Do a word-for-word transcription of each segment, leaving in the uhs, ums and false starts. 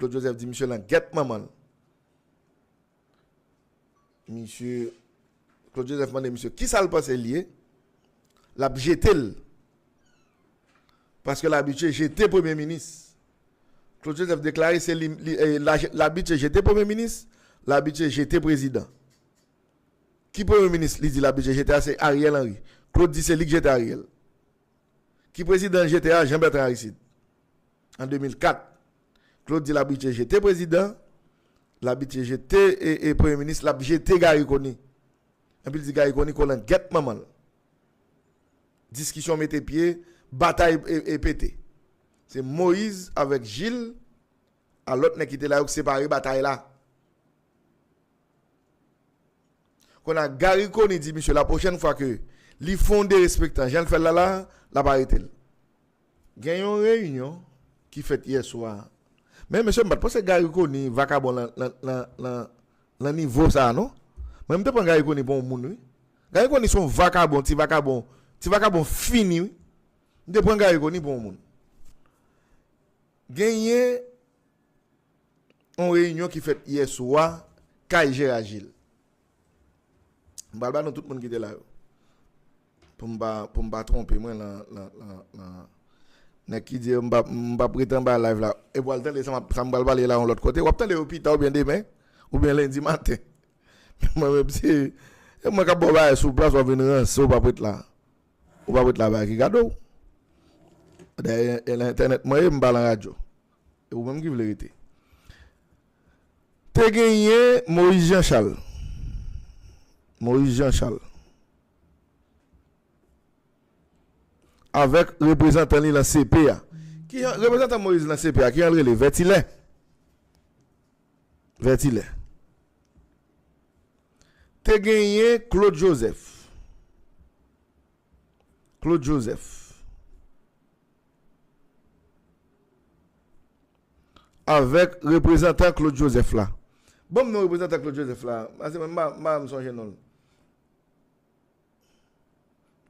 Claude Joseph di misye langèt manman l. Misye, Claude Joseph mande misye kisa l panse l ye. L ap jete l. Paske l abitye jete premye minis. Claude Joseph deklare se li, li, eh, l a, l abitye jete premye minis, l abitye jete prezidan. Ki premye minis li di l abitye jete a se Ariel Henry. Claude di se li k jete Ariel. Ki prezidan l jete a? Jean Bertrand Aristide. An de mil kat, Claude di l abitye jete prezidan, l abitye jete e, e premye minis, l ap jete Garry Conille. Epi l di Garry Conille kolangèt manman l. Diskisyon mete pye, batay e, e pete. Se Moïse avèk Gilles, a lòt nèg ki te la yo k separe batay la. Kounye a Garry Conille di misye lapwochèn fwa ke li fè yon derespektan jan l fè l la la, l ap arete l. Gen yon reyinyon ki fèt yè swa. Men mesye, m pa t panse Garry Conille vakabon lan, lan, lan, lan, lan nivo sa a non. Mwen m te pran Garry Conille pou yon moun wi. Garry Conille se yon vakabon, ti vakabon, ti vakabon fini wi. M te pran Garry Conille pou yon moun. Genyen yon reyinyon ki fèt yè swa kay Jera Jil. M pral ba nou tout moun ki te la yo. Pou m pa, pou m pa twonpe mwen lan, lan, lan, lan. Nèg ki di m pa, m pa p rete anba live la. E pral tande sa m ap, sa m pral pale la yon lòt kote. W ap tande yo pita oubyen demen, oubyen lendi maten. Mwen menm se, e mwen k ap ba w bagay sou plas, w ap vin ranse, w p ap ret la. Ou pa ret la bay ki gade w. Dayè, e nan entènèt mwen ye, m pa lan radyo. E ou menm ki vle rete. Te genyen Moïse Jean Charles. Moïse Jean Charles. Avèk reprezantan li lan C P a. Ki jan, reprezantan Moïse lan C P a, ki jan l rele? Vètilè. Vètilè. Te genyen Claude Joseph. Claude Joseph. Avèk reprezantan Claude Joseph la. Ban m non reprezantan Claude Joseph la. Pase mwen, m pa, m pa janm sonje non l.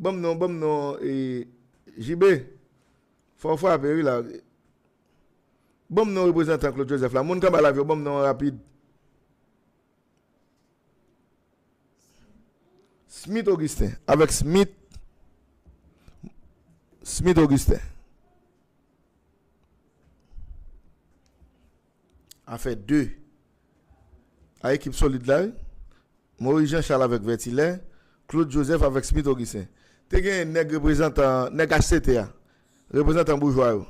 Ban m non, ban m non, e, J B. Fò w frape, wi, la. Ban m non reprezantan Claude Joseph la. Moun k anba live yo, ban m non an rapid. Smith Augustin. Avèk Smith. Smith Augustin. Afè de. A ekip solid la, wi. Maurice Jean Charles avèk Vètilè, Claude Joseph avèk Smith Augustin. Te gen nèg reprezantan, nèg H C T a, reprezantan boujwa yo.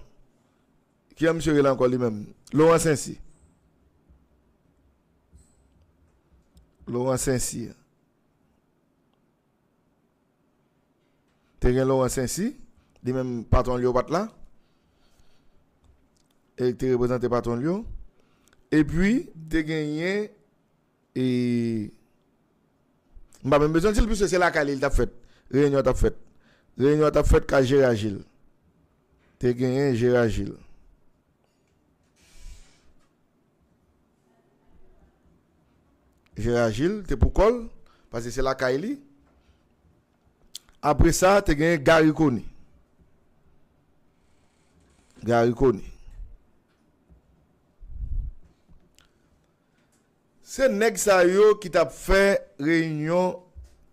Ki jan misye rele ankò li menm? Laurent Saint-Cyr. Laurent Saint-Cyr. Te gen Laurent Saint-Cyr, li menm patwon l yo pa t la. E li te reprezante patwon l yo. Epi, te genyen, e, m pa menm bezwen di l, piske se lakay li, li t ap fèt. Reyinyon an t ap fèt. Reyinyon an t ap fèt kay Jera Jil. Te genyen Jera Jil. Jera Jil te pou kò l, paske se lakay li. Apre sa, te gen Gary Conille. Gary Conille. Se nèg sa yo ki t ap fè reyinyon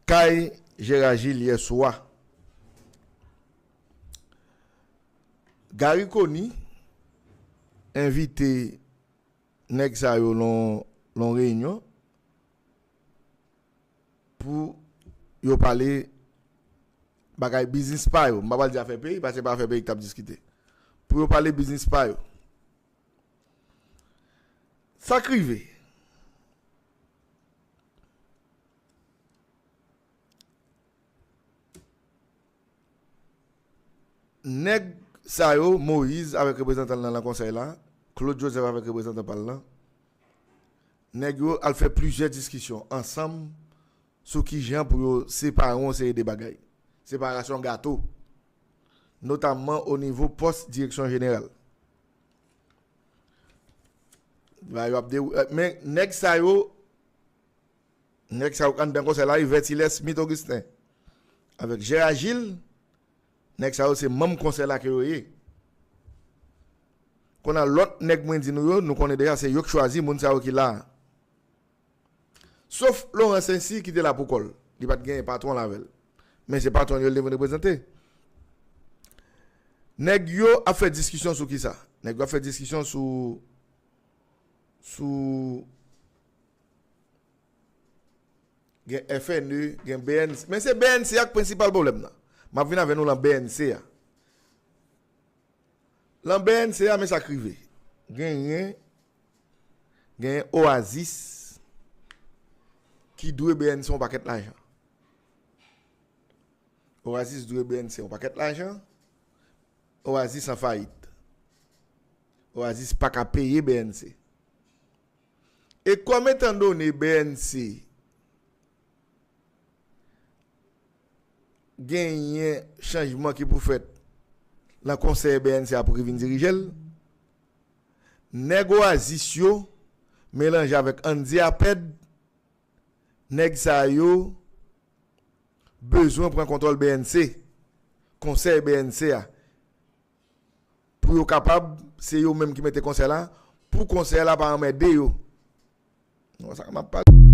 kay Jera Jil yè swa. Gary Conille envite nèg sa yo lan, lan reyinyon pou yo pale bagay biznis pa yo. M pa pral di afè peyi, paske se pa afè peyi ki t ap diskite. Pou yo pale biznis pa yo. Sa k rive? Nèg sa yo, Moïse avèk reprezantan l nan, nan konsèy la, Claude Joseph avèk reprezantan pa l lan, nèg yo al fè plizyè diskisyon ansanm sou kijan pou yo separe yon seri de bagay. Separasyon gato. Notamman o nivo pòs direksyon jeneral. La, yo ap de, men nèg sa yo, nèg sa yo k anndan konsèy la, Yvette Hilaire, Smith Augustin, avèk Gérard Gilles, nèg sa yo se manm konsèy la ke yo ye. pandan lòt nèg mwen di nou yo, nou konnen deja se yo k chwazi moun sa yo ki la. Sof Laurent Saint-Cyr ki te la pou kò l. Li pa t genyen patwon l avè l. Men se patwon l yo l te vin reprezante. Nèg yo ap fè diskisyon sou kisa? Nèg yo ap fè diskisyon sou, sou gen F N E, gen B N C. Men se B N C a k prensipal pwoblèm nan. M ap vin avè nou lan B N C a. Lan B N C a, men sa k rive. Genyen, genyen Oasis ki dwe B N C yon pakèt lajan. Oasis dwe B N C yon pakèt lajan. Oasis an fayit. Oasis pa ka peye B N C. E kòm etan done B N C genyen chanjman ki pou fèt lan konsèy B N C a pou ki vin dirije l, nèg Oasis yo melanje avèk Andy Apèd, nèg sa yo bezwen pran kontwòl B N C, konsèy B N C a, pou yo kapab, se yo menm ki mete konsèy la, pou konsèy la pa anmède yo. Non, sa m ap pale.